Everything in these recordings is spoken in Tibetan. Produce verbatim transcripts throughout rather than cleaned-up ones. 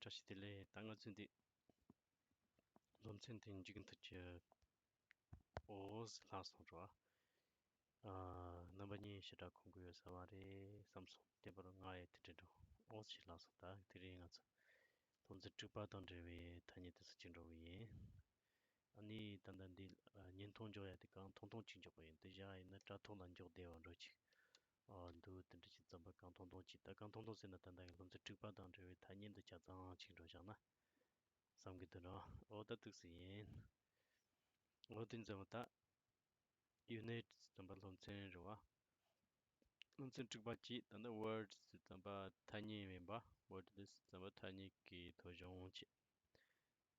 བཀྲ་ཤིས་བདེ་ལེགས། ད་ང་ཚོས་འདི་སློབ་ཚན་དེ་མཇུག་མཐུད་ཀྱི་འོ་ཟེར་ལྷག་སོང་རོ། ཨ། རྣམ་པ་གཉིས་ཞེ་དྲག་ཁོམ་གི་ཡོད་ས་མ་རེད་བསམ་སོང་། དེ་བར་ང་ཡི་དེ་འདྲ་འགྲོ། འོ་ཞེས་ལབ་སོང་། ད་དེ་རིང་ང་ཚོ་སློབ་ཚན་དྲུག་པ་དང་འབྲེལ་བའི་ཐ་སྙད་དེ་ཚོ་ཅིག་འགྲོ་གི་ཡིན། ཨ་ནི་ད་ལྟ་འདི་ཨ་བརྙན་ཐུང་འཇོག་ཡ་དེ་གང་ཐུང་ཐུང་ཅིག་འཇོག་གི་ཡིན། དེ་བཞག་ཡིན་ན་དྲ་ཐོག་ལ་འཇོག་བདེ་བ་འགྲོ་ཅིག་ཨ་འདུག་དེ་འདྲ་ཅིག་བརྩམས་པ་གང་ཐུང་ཐུང་ཅིག་ད་གང་ཐུང་ཐུང་ཟེར་ན་ད་ལྟ་སློབ་ཚན་དྲུག་པ་དང་འབྲེལ་བའི་ཐ་སྙད་འདི་ཆ་ཚང་ཅིག་འགྲོ་བཞག་ན་བསམ་གི་འདུག་ནོ། འོ་ད་ཐུགས་སུ་ཡིན། འོ་དེ་ཙམ་ད། ཡུ་ནིཊ་ཙམ་པ་སློབ་ཚན་རེད་བ། སློབ་ཚན་དྲུག་པ་གཅིག་ད་ནི་ཝར་ཌི་ཙམ་པ་ཐ་སྙད་ཡིན་པ། ཝར་ཌི་ཙམ་པ་ཐ་སྙད་ཀྱི་ཐོ་གཞུང་བྱས།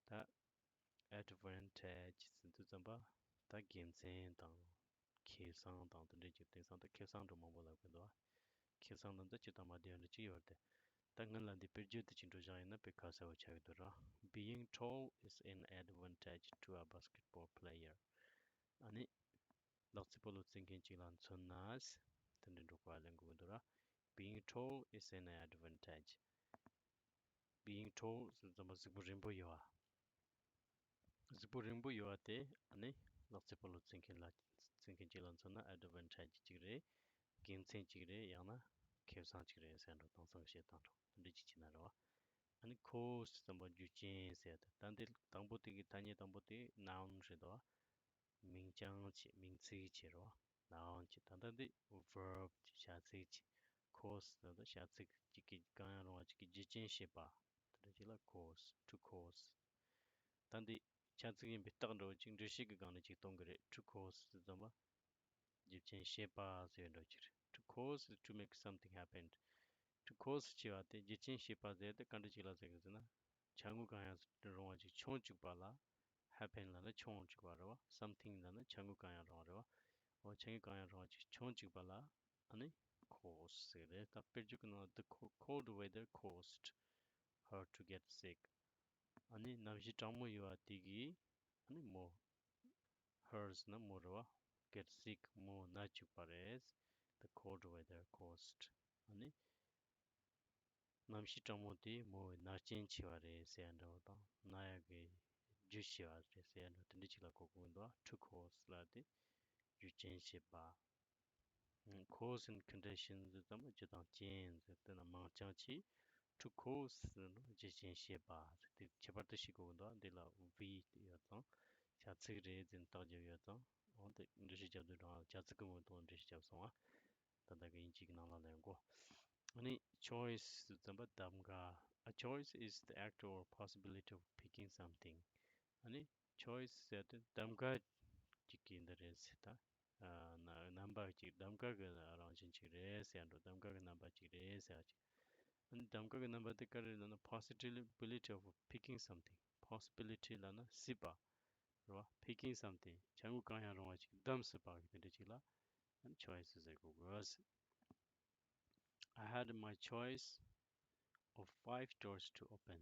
ད་ཨེ་ཌི་ཝན་ཊེ་ཇི་ཟེར་དུས་ཙམ་པ་ད་དགེ་མཚན་དང་ཁེ་བཟང་དང་དེ་འདྲའི་ཅིག་དེང་སང་ད་ཁེ་བཟང་འགྲོ་མང་པོ་ལབ་གི་འདུག་བ། ཁེ་བཟང་ལ་འཛད་ཅི་དང་མ་བདེ་བ་འདྲ་ཅིག་ཡོད་རེད་དེ། ད་སྔོན་ལ་འདི་དཔེར་བརྗོད་དེ་ཅིག་འགྲོ་བཞག་ཡིན་ན་དཔེ་ཁ་གསལ་བོ་ཆགས་ཀྱི་འདུག་ར། Being tall is an advantage to a basketball player. ཨ་ནི། ལག་རྩེད་སྤོ་ལོ་རྩེད་མཁན་ཅིག་ལ་མཚོན་ན། དེ་འདྲ་འགྲོ་དགོས་ལེན་དགོས་ཀྱི་འདུག་ར། Being tall is an advantage. Being tall ཟེར་ཙམ་པ་གཟུགས་པོ་རིང་པོ་ཡོད་བ། གཟུགས་པོ་རིང་པོ་ཡོད་བ་དེ་ཨ་ནི་ལག་རྩེད་སྤོ་ལོ་རྩེད་མཁན་ལ་རྩེད་མཁན་ཅིག་ལ་མཚོན་ན་ཨེ་ཌི་ཝན་ཊེ་ཇི་ཅིག་རེད། དགེ་མཚན་ཅིག་རེད། ཡང་ན་ཁེ་བཟང་ཅིག་རེད་ཟེར་འགྲོ། དེང་སང་གི་བཤད་སྟངས་འགྲོ་དེ་འདྲ་ཅིག་བྱས་ན་རེད་བ། ཨ་ནི་ཁོ་ཟེར་ཙམ་པ་རྒྱུ་རྐྱེན་ཟེར་ཡ་དེ། ད་འདི་དང་པོ་དེ་གི་ཐ་སྙད་དང་པོ་དེ་ནའུན་རེད་དོ། མིང་རྐྱང་བྱས། མིང་ཚིག་བྱས་རོ། ནའུན་བྱས། ད་ལྟ་འདི་ཝརབ་བྱས། བྱ་ཚིག་བྱས། ཁོ་ཟེར་ད་ལྟ་བྱ་ཚིག་གཅིག་གི་གང་ཡང་རུང་བ་གཅིག་གི་རྒྱུ་རྐྱེན་བཤད་པ། དེ་འདྲ་ཅིག་ལ་ཁོ་ཟེར། ཊུ་ཁོ་ཟེར། ད་འདི་བྱ་ཚིག་ཡིན་པའི་རྟགས་འདྲ་བོ་ཅིག་འགྲེལ་བཤད་ཀྱི་སྒང་ནས་ཅིག་གཏོང་གི་རེད། ཊུ་ཁོ་ཟེར་ཙམ་པ་རྒྱུ་རྐྱེན་བཤད་པ་ཟེར་བའི་འདྲ་བོ་ཅིག་རེད། To cause to make something happen. To cause བྱས་པ་དེ་རྒྱུ་རྐྱེན་བཤད་པ་ཟེར་དེ་ག་འདྲ་ཅིག་ལ་ཟེར་གི་ཟེར་ན། བྱ་དངོས་གང་ཡང་རུང་བ་ཅིག་བྱུང་བཅུག་པ་ལ། ཧེ་པེན་ལབ་ན་བྱུང་བཅུག་པ་རེད་བ། སམ་ཐིང་ལབ་ན་བྱ་དངོས་གང་ཡང་རུང་བ་རེད་བ། འོ་བྱ་དངོས་གང་ཡང་རུང་བ་ཅིག་བྱུང་བཅུག་པ་ལ་ཨ་ནི་ཁོ་སི་ཟེར་གི་རེད། ད་དཔེར་བརྗོད་ཀྱི་ནང་ལ། The co- cold weather caused her to get sick. ཨ་ནི་གནམ་གཤིས་གྲང་མོ་ཡོད་པ་དེ་གིས་ཨ་ནི་མོ། ཧར་ཟེར་ན་མོ་རེད་བ། Get sick མོ་ན་བཅུག་པ་རེད། The cold weather caused ཨ་ནི། གནམ་གཤིས་གྲང་མོ་དེས་མོ་ན་རྐྱེན་བྱས་པ་རེད་ཟེར་ཡ་འདྲ་བོ་དང་། ན་ཡག་གི་རྒྱུ་བྱས་པ་རེད་ཟེར་ཡ་འདྲ་བོ་དེ་འདྲ་ཅིག་ལ་གོ་དགོས་འདུག To cause ལབ་དེ་རྒྱུ་རྐྱེན་བྱེད་པ། Cause and condition ཟེར་ཙམ་པ་རྒྱུ་དང་རྐྱེན་ཟེར་དེ་ན་མང་རྐྱང་ཆེ། To cause ཟེར་ན་རྒྱུ་རྐྱེན་བྱེད་པ་ཟེར་དེ་ཁྱད་པར་དུ་ཤེས་དགོས་འདུག་འདི་ལ་བྷི་ཡོད་ཙང་བྱ་ཚིག་རེད་ཟེར་ནས་རྟགས་རྒྱབ་ཡོད་ཙང་། འོ་དེ་འགྲེལ་བཤད་རྒྱབ་དུས་རང་བྱ་ཚིག་གི་ངོས་ཐོག་འགྲེལ་བཤད་རྒྱབ་སོང་བ། ད་ལྟ་གི་དབྱིན་ཇི་གི་ནང་ལ་ལེན་གོ། ཨ་ནི་choice ཟེར་ཙམ་པ་གདམ་ག A choice is the act or possibility of picking something. ཨ་ནི་choice ཟེར་དེ་གདམ་ག་ཅིག་གི་འདི་རེད་ཟེར། ད་ཨ་ན་རྣམ་པ་ཅིག་གདམ་ག་གི་རང་བཞིན་ཅིག་རེད་ཟེར་འགྲོ། གདམ་ག་གི་རྣམ་པ་ཅིག་རེད་ཟེར་ཅིག་ཨ་ནི་གདམ་ག་གི་རྣམ་པ་དེ་ག་རེ་ལབ་ན། possibility of picking something. Possibility ལབ་ན་སྲིད་པ་རེད་བ། Picking something བྱ་དངོས་གང་ཡང་རུང་བ་ཅིག་གདམ་སྲིད་པ་གི་དེ་འདྲ་ཅིག་ལ་ཨ་ནི་choice ཟེར་གོ་དགོས། I had my choice of five doors to open.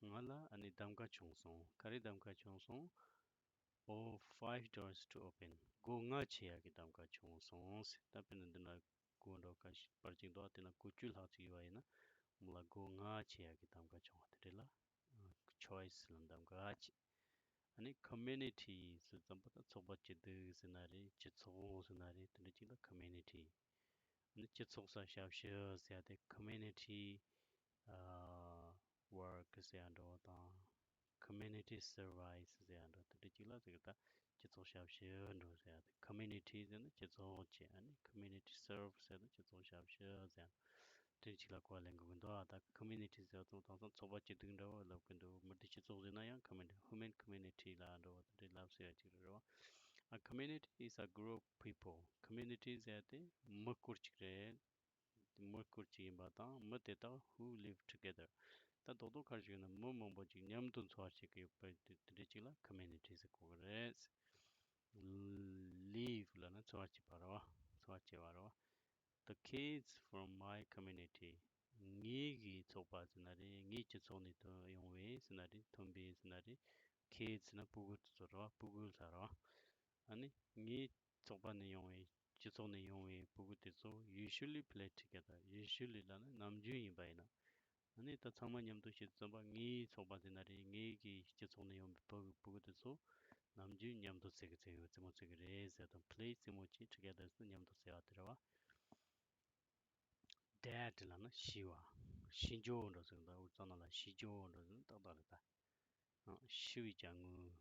ང་ལ་ཨ་ནི་གདམ་ག་བྱུང་སོང་། ག་རེ་གདམ་ག་བྱུང་སོང་། Of five doors to open. སྒོ་ལྔ་ཕྱེ་ཡག་གི་གདམ་ག་བྱུང་སོང་ཟེར། ད་དཔེར་ན་འདི་ན་སྒོ་འགྲོ་ཁ་ཤས་པར་ཅིག་འདུག་དེ་ན་སྒོ་བཅུ་ལྷག་ཅིག་ཡོད་པ་ཡིན་ན་མོ་ལ་སྒོ་ལྔ་ཕྱེ་ཡག་གི་གདམ་ག་བྱུང་བ་དེ་འདྲ་ལ་choice ལ་གདམ་ག་བྱེད། ཨ་ནི་community ཟེར་ཙམ་པ་ད་ཚོགས་པ་སྐྱིད་སྡུག་ཟེར་ན་རེད། སྤྱི་ཚོགས་ཟེར་ན་རེད། དེ་འདྲ་ཅིག་ལ་community། ཨ་ནི་སྤྱི་ཚོགས་སར་ཞབས་ཞུ་ཟེར་ཡ་དེ་community work ཟེར་ཡ་འདྲ་བོ་དང་། community service ཟེར་ཡ་འདྲ་བོ་དེ་འདྲ་ཅིག་ལ་ཟེར་གི། ད་སྤྱི་ཚོགས་ཞབས་ཞུ་འདྲ་བོ་ཟེར་ཡ་དེ། community ཟེར་ན་སྤྱི་ཚོགས་བྱས། ཨ་ནི་community serve ཟེར་ན་སྤྱི་ཚོགས་ཞབས་ཞུ་ཟེར་ཡ་དེ་འདྲ་ཅིག་ལ་གོ་བ་ལེན་དགོས་ཀྱི་འདུག་ཨ་ད་community ཟེར་བ་ཙམ་དེང་སང་ཚོགས་པ་སྐྱིད་སྡུག་འདྲ་བོ་ལབ་ཀྱི་འདུག་མི་སྡེ་སྤྱི་ཚོགས་ཟེར་ན་ཡང་community human community ལ་འདྲ་བོ་དེ་འདྲ་ལབ་སྲིད་ཡ་ཅིག་རེད་བ། A community is a group of people. Community ཟེར་ཡ་དེ་མི་སྐོར་ཅིག་རེད། མི་སྐོར་ཅིག་ཡིན་པ་དང་། མི་དེ་དག་who live together. ད་རྡོག་རྡོག་ཁ་ཞིག་ཡིན་ན་མི་མང་པོ་ཅིག་མཉམ་དུ་འཚོ་བ་བྱེད་ཀྱི་ཡོད་པ་དེ་དེ་འདྲ་ཅིག་ལ་community ཟེར་གོ་གི་རེད། Live ལབ་ན་འཚོ་བ་སྐྱེལ་བ་རེད་བ། འཚོ་བ་སྐྱེལ་བ་རེད་བ། The kids from my community. ངའི་གི་ཚོགས་པ་ཟེར་ན་རེད། ངའི་སྤྱི་ཚོགས་ནས་ཐོན་ཡོང་བའི་ཟེར་ན་རེད། ཐོན་པའི་ཟེར་ན་རེད། Kids ཟེར་ན་ཕྲུ་གུ་དེ་ཚོ་རེད་བ། ཕྲུ་གུ་ལ་རེད་བ། ཨ་ནི་ངའི་ཚོགས་པ་ནས་ཡོང་བའི་སྤྱི་ཚོགས་ནས་ཡོང་བའི་ཕྲུ་གུ་དེ་ཚོ་usually play together. Usually ལབ་ན་ནམ་རྒྱུན་ཡིན་པ་ཡིན་ན། ཨ་ནི་ད་ཚང་མ་མཉམ་དུ་བྱེད་དུས་ཙམ་པ་ངའི་ཚོགས་པ་ཟེར་ན་རེད། ངའི་གི་སྤྱི་ཚོགས་ནས་ཡོང་པའི་ཕྲུ་གུ་ཕྲུ་གུ་དེ་ཚོ་ནམ་རྒྱུན་མཉམ་དུ་བརྩི་གི་བརྩི་གི་རྩེད་མོ་རྩེ་གི་རེད་ཟེར་དང་། play རྩེད་མོ་བྱེད། together ཟེར་ན་མཉམ་དུ་བརྩེ་བ་དེ་རེད་བ། dead ལབ་ན་ཤི་བ། ཤི་འགྱོ་འགྲོ་ཟེར་གི་འདུག་འུ་ཚོ་ནང་ལ་ཤི་འགྱོ་འགྲོ་ཟེར་ན་ཏག་ཏག་རེད་ད། ཨ། ཤི་བའི་ཅ་དངོས་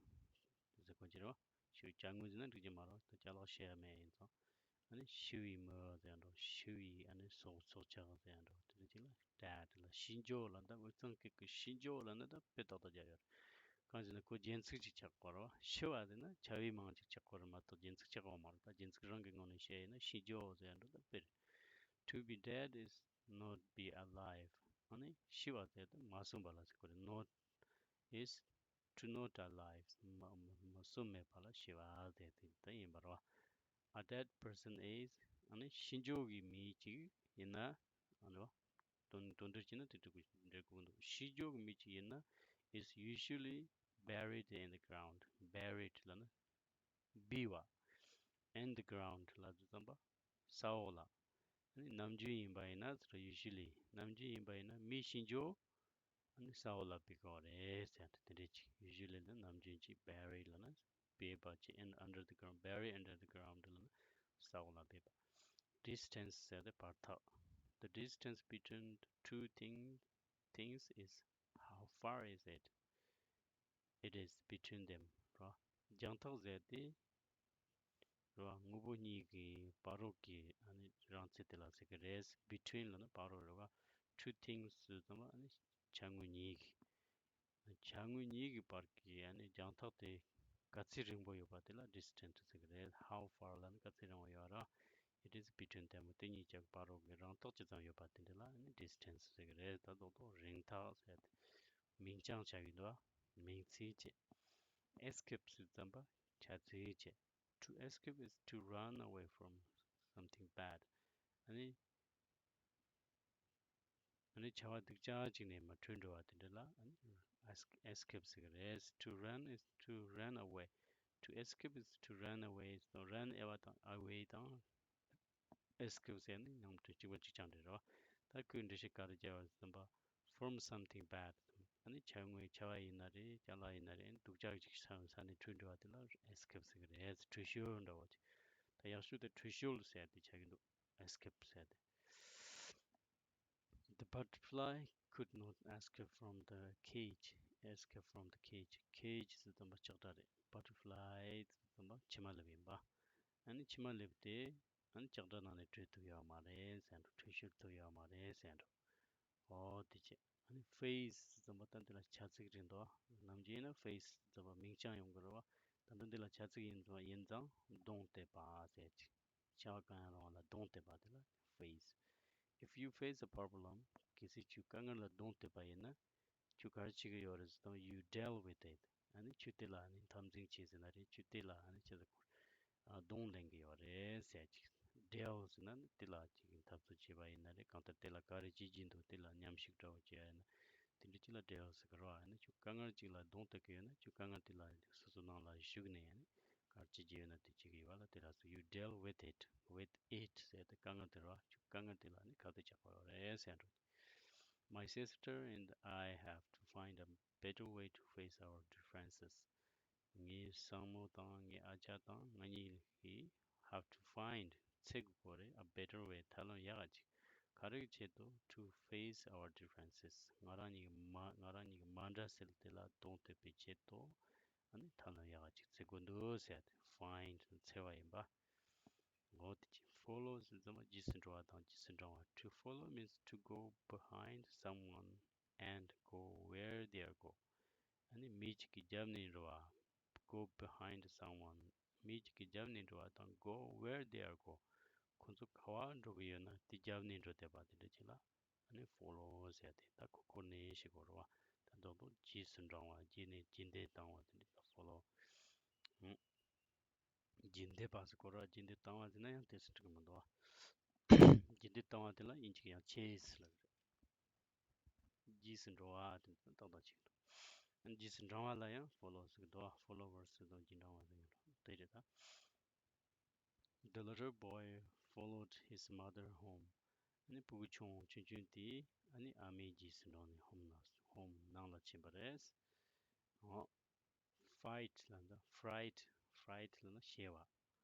ཟེར་གོ་གི་རེད་བ། ཤི་བའི་ཅ་དངོས་ཟེར་ན་འགྲིག་གི་མ་རེད། ད་ཅ་ལག་ཤི་ཡ་མེད་ཡིན་ཙང་། ཨ་ནི་ཤི་བའི་མི་ཟེར་ཡ་འགྲོ། ཤི་བའི་ཨ་ནི་སྲོག་སྲོག་ཆགས་ཟེར་ཡ་འགྲོ། དེ་འདྲ་ཅིག་ལ་dead ལ་ཤི་འགྱོ་ལབ་ན་ད་འུ་ཚང་སྐད་ཀྱི་ཤི་འགྱོ་ལབ་ན་ད་དཔེ་ཏག་ཏག་རྒྱབ་ཡོད་རེད། གང་ཟེར་ན་ཁོ་རྒྱན་ཚིག་ཅིག་ཆགས་དགོས་རེད་བ། ཤི་བ་ཟེར་ན་བྱ་བའི་མིང་ཅིག་ཆགས་དགོས་རེད་མ་གཏོགས་རྒྱན་ཚིག་ཆགས་ཡོད་མ་རེད། ད་རྒྱན་ཚིག་རང་གི་ངོས་ནས་བཤད་ཡིན་ན་ཤི་འགྱོ་ཟེར་ཡ་འགྲོ་ད་དཔེ་རེད། To be dead is not be alive. ཨ་ནི་ཤི་བ་ཟེར་དུས་མ་བསྲུངས་པ་ལ་ཟེར་གོ་རེད། not is to not alive. མ་མ་མ་བསྲུངས་མེད་པ་ལ་ཤི་བ་ཟེར་དེ་ད་ཡིན་པ་རེད་བ། A dead person is ཨ་ནི་ཤི་འགྱོ་གི་མི་ཅིག་ཡིན་ན། ཨ་ནི་བ། དོན་དོན་འགྲེལ་བྱས་ན་དེ་འགྲིག་གི་འགྲིག་གི་འདུག་ཤི་འགྱོ་གི་མི་ཅིག་ཡིན་ན། is usually buried in the ground. buried ལབ་ན་སྦས་པ། in the ground ལབ་དུས་ཙམ་པ་ས་འོག་ལ། ཨ་ནི་ནམ་རྒྱུན་ཡིན་པ་ཡིན་ན་ཟེར། usually ནམ་རྒྱུན་ཡིན་པ་ཡིན་ན་མི་ཤི་འགྱོ། ཨ་ནི་ས་འོག་ལ་སྦས་ཀྱི་ཡོད་རེད་ཟེར་ཡ་དེ་འདྲ་ཅིག usually ལ་ནམ་རྒྱུན་ཅིག buried ལབ་ན་སྦས་པ་ཅིག in under the ground, bury under the ground ལབ་ན་ས་འོག་ལ་སྦས་པ། distance ཟེར་ཏེ་བར་ཐག the distance between two things, things is how far is it? It is between them. རོ། རྒྱང་ཐག་ཟེར་ཏེ། རོ། དངོས་པོ་གཉིས་ཀྱི་བར་རོ་གི་ཨ་ནི་རིང་ཚད་དེ་ལ་ཟེར་གི་རེད། between ལབ་ན་བར་རོ་རེད་བ། two things ཟེར་དུས་ཙམ་པ་ཨ་ནི་བྱ་དངོས་གཉིས་ཀྱི། བྱ་དངོས་གཉིས་ཀྱི་བར་གྱི་ཨ་ནི་རྒྱང་ཐག་དེ་ག་ཚད་རིང་པོ་ཡོད་པ་དེ་ལ་distance ཟེར་གི་རེད། how far ལབ་ན་ག་ཚད་རིང་བ་ཡོད་ར། It is between them. དེ་གཉིས་ཀྱི་བར་རོ་གི་རིང་ཐག་ཇི་ཙམ་ཡོད་པ་དེ་འདྲ་ལ་ཨ་ནི་distance ཟེར་གི་རེད། ད་རྡོག་རྡོག་རིང་ཐག་ཟེར་ཏེ་མིང་རྐྱང་ཆགས་ཀྱི་འདུག་མིང་ཚིག་བྱས། escape ཟེར་ཙམ་པ་བྱ་ཚིག་བྱས། To escape is to run away from something bad. ཨ་ནི། ཨ་ནི་བྱ་བ་སྡུག་ཅག་ཅིག་ནས་མར་བྲོས་འགྲོ་བ་དེ་འདྲ་ལ་ཨ་ནི་escape ཟེར་གི་རེད། To run is to run away. To escape is to run away. So run away དང་away དང་escape ཟེར་ནི་ནང་དོན་གཅིག་པ་གཅིག་རྐྱང་རེད་རོ། ད་ཁོས་འགྲེལ་བཤད་ག་རེ་བརྒྱབ་པ་ཟེར་ན། from something bad. ཨ་ནི་བྱ་དངོས་བྱ་བ་ཡིན་ན་རེད། ཅ་ལག་ཡིན་ན་རེད། སྡུག་ཅག་ཅིག་ས་ས་ནས་བྲོས་འགྲོ་བ་དེ་ལ་escape ཟེར་གི་རེད། བྲོས་བྱོལ་འདྲ་བོ་ཅིག་ད་ཡག་ཤོས་དེ་བྲོས་བྱོལ་ཟེར་ཏེ་ཆགས་ཀྱི་འདུག escape ཟེར་ཏེ། The butterfly could not escape from the cage. Escape from the cage. cage ཟེར་དུས་ཙམ་པ་ལྕགས་དྲ་རེད། butterfly ཟེར་དུས་ཙམ་པ་མཆིལ་མ་ལེབ་ཡིན་པ། ཨ་ནི་མཆིལ་མ་ལེབ་དེ་ཨ་ནི་ལྕགས་དྲ་ནང་ནས་བྲོས་ཐུབ་ཡོད་མ་རེད་ཟེར་འགྲོ། བྲོས་བྱོལ་ཐུབ་ཡོད་མ་རེད་ཟེར་འགྲོ། ཨོ་དེ་བྱས། ཨ་ནི་face ཟེར་དུས་ཙམ་པ་ད་འདི་ལ་བྱ་ཚིག་རེད་འདུག་ནམ་རྒྱུན་ཡིན་ན་face ཟེར་དུས་ཙམ་པ་མིང་རྐྱང་ཡོང་གི་རེད་བ། ད་འདི་འདི་ལ་བྱ་ཚིག་ཡིན་ཙང་ཡིན་ཙང་གདོང་གཏད་པ་ཟེར་ཅིག་བྱ་བ་གང་ཡང་རུང་བ་ལ་གདོང་གཏད་པ་དེ་ལ་face. If you face a problem, གལ་སྲིད་ཁྱོད་དཀའ་ངལ་ལ་གདོང་གཏད་པ་ཡིན་ན། ཁྱོད་ག་རེ་བྱེད་ཀྱི་ཡོད་རེད་ཟེར་དུས། you deal with it. ཨ་ནི་ཁྱོད་དེ་ལ་ཨ་ནི་འཐབ་འཛིང་བྱེད་ཟེར་ན་རེད། ཁྱོད་དེ་ལ་ཨ་ནི་ཆེ་ཟེར་གོ་ཨ་གདོང་ལེན་གྱི་ཡོད་རེད་ཟེར་ཅིག deal ཟེར་ན་ནི་དེ་ལ་ཅིག་འཐབ་རྩོད་བྱེད་པ་ཡིན་ན་རེད། གང་ལྟར་དེ་ལ་ག་རེ་བྱེད་ཀྱི་འདུག་དེ་ལ་མཉམ་ཞུགས་འདྲ་བོ་བྱེད་ཡ་ཡིན་ན། དེ་འདྲ་ཅིག་ལ་deal ཟེར་གི་རེད་བ། ཨ་ནི་ཁྱོད་དཀའ་ངལ་ཅིག་ལ་གདོང་གཏད་ཀྱི་ཡོད་ན་ཁྱོད་དཀའ་ངལ་དེ་ལ་སོ་སོ་ནང་ལ་ཞུགས་ནས་ཨ་ནི་ག་རེ་བྱེད་ཀྱི་ཡོད་ན་དེ་བྱེད་ཀྱི་ཡོད་པ་ལ་དེ་ལ་སོ you deal with it, with it ཟེར་ཏེ་དཀའ་ངལ་དེ་རེད་བ། ཁྱོད་དཀའ་ངལ་དེ་ལ་ཨ་ནི་ག་རེ་བྱེད་དགོས་རེད་ཟེར་འགྲོ། My sister and I have to find a better way to face our differences. ངའི་སྲིང་མོ་དང་ངའི་ཨ་ཅག་དང་ང་གཉིས་ཀྱིས་have to find འཚོལ་དགོས་རེད། a better way ཐབས་ལམ་ཡག་ག་ཅིག་ག་རེ་གི་ཆེད་དུ། to face our differences. ང་རང་གཉིས་ཀྱི་མ་ང་རང་གཉིས་ཀྱི་མ་འདྲ་སེལ་དེ་ལ་གདོང་གཏད་པའི་ཆེད་དུ་ཨ་ནི་ཐབས་ལམ་ཡག་ག་ཅིག་འཚོལ་དགོས་འདུག་ཟེར་ཏེ་find འཚོལ་བ་ཡིན་པ། འོ་དེ་ཅི་follow ཟེར་ཙམ་པ་རྗེས་སུ་འགྲོ་བ་དང་རྗེས་སུ་འབྲང་བ། To follow means to go behind someone and go where they are go. ཨ་ནི་མི་གཅིག་གི་རྒྱབ་ནས་འགྲོ་བ། go behind someone. མི་གཅིག་གི་རྒྱབ་ནས་འགྲོ་བ་དང་go where they are go. ཁོ་ཚོ་ག་བ་འགྲོ་གི་ཡོད་ན་དེ་རྒྱབ་ནས་འགྲོ་བསྡད་པ་དེ་འདྲ་ཅིག་ལ་ཨ་ནི་follow ཟེར་ཏེ། ད་ཁོ་ཁོ་ནས་ཞིག་གོ་ར་བ། ད་རྡོག་རྡོག་རྗེས་སུ་འབྲང་བ། རྗེས་ནས་རྗེས་འདེད་བཏང་བ་དེ་འདྲ་ལ་follow། རྗེས་འདེད་པ་ཟེར་གོ་ར། རྗེས་འདེད་བཏང་བ་ཟེར་ན་ཡང་དེ་ཟེར་འགྲིག་གི་མི་འདུག་བ། རྗེས་འདེད་བཏང་བ་དེ་ལ་དབྱིན་ཇི་གི་ཡང་chase ལབ་རེད། རྗེས་སུ་འགྲོ་བ་དེ་ཏག་ཏག་ཅིག་འདུག་རྗེས་སུ་འབྲང་བ་ལ་ཡང་follow ཟེར་གི་འདུག followers ཟེར་དང་རྗེས་འབྲང་བ་ཟེར་གི་འདུག་དེ་རེད་ད། The little boy followed his mother home. ཨ་ནི་ཕྲུ་གུ་ཆུང་ཆུང་ཆུང་དེ་ཨ་ནི་ཨ་མའི་རྗེས་སུ་འབྲངས་ནས་ཧོམ་ནང་ཧོམ་ནང་ལ་ཕྱིན་པ་རེད། འོ། Fight ལབ་ན་fright, fright ལབ་ན་ཞེད་པ།